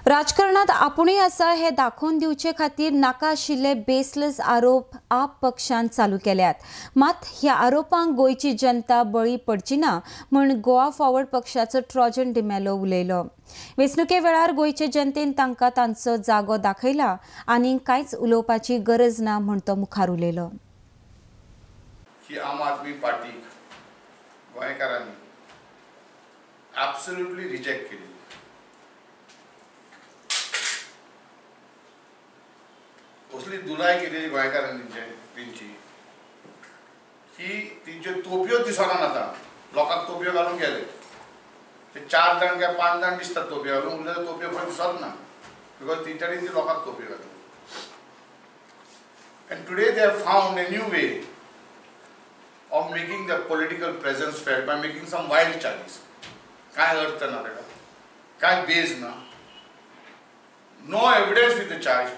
राजकारणात आपुणूय आसा हे दाखोवन दिवचे खातीर नाका आशिल्ले बेसलेस आरोप आप पक्षान चालू केल्यात. मात ह्या आरोपांक गोंयची जनता बळी पडची ना म्हूण गोवा फॉरवर्ड पक्षाचो ट्रॉजन डिमेलो उलयलो. वेंचणुके वेळार गोंयचे जनतेन तांकां तांचो जागो दाखयला आनी कांयच उलोवपाची गरज ना म्हूण तो मुखार उलयलो. की आम आदमी पार्टीक गोंयकारांनी ॲब्सोल्युटली रिजेक्ट केली. असली दुलाय केलेली गोंयकारांनी तेंची की तेंच्यो तोपयो दिसना आतां. लोकांक तोपयो घालून गेले ते 4 जाण काय 5 जाण दिसतात तोपयो घालून, उरले तोपयो खंय दिसत ना because तेंच्यांनी ती लोकांक तोपयो घातली. And today they have found a new way of making the political presence felt by making some wild charges. कांय अर्थ ना ताका, कांय बेज ना, no evidence with the charge.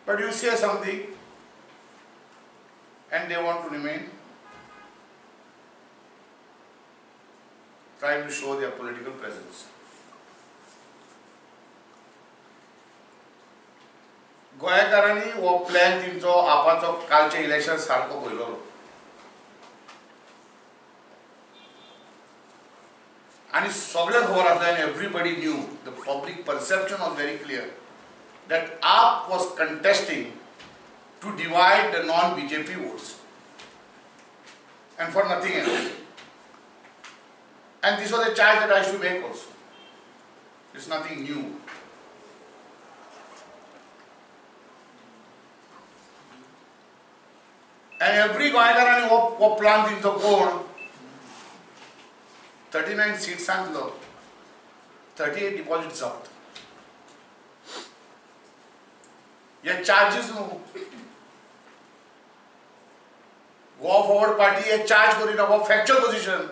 But you say something and they want to remain trying to show their political presence. गोंयकारांनी हो plan तेंचो आपाचो कालचें election सारको पळयलो. आनी सगळें खबर आसलें आनी everybody knew, the public perception was very clear that AAP was contesting to divide the non-BJP votes and for nothing else. And this was a charge that I should make also. It's nothing new. And every गोंयकारांनी हो plan तेंचो कोण 39 सीट्सांतलो 38 deposit जप्त. हे charges न्हू, Goa forward party हे charge करिना, हो फॅक्च्युअल पोझिशन.